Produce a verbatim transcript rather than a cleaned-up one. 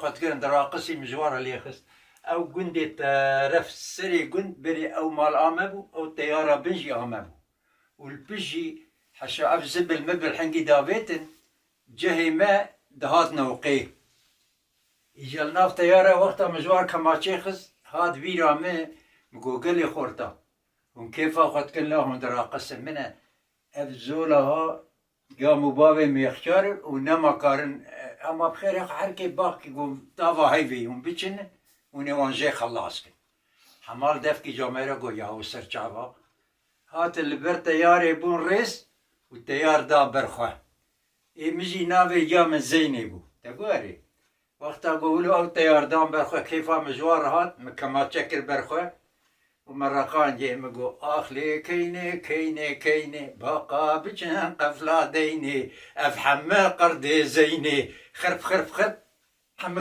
Xwe dikirin, diraqisî, mijwara lê xist. Ew gundê teref serê gund berê ew mal amebû, ew teyara bin jî amebû. Û li pişt jî heşa ev zibil mibil hingî davêtin, cihê me dihat newqê. Îca li nav teyara wexta mijwar kemaçê xist, hat bîra min, min got, gelê xorta. Hûn kêfa xwe dikin la hûn diraqisin min e. Ev zola ha, ya min bavê mêxçar û nema karin, e, ema bi xêrê xwe her kê baxkî got, tava heyvê hûn biçin, hûn ê wan jê xelas kin. Hemal defkî camêre got, ya û ser çava. Hatin li ber teyarê bûn rêz û teyar da ber xwe. Ê min jî navê ya min Zeynê bû. Te got erê. Wexta ku wilo ew teyar dan ber xwe, kêfa min ji wan re hat, min kemaçe kir ber xwe û min reqandê, min got, ax lê keynê, keynê, keynê, baqa biçin qefla deynê, ev heme qerdê Zeynê, xirp, xirp, xirp, heme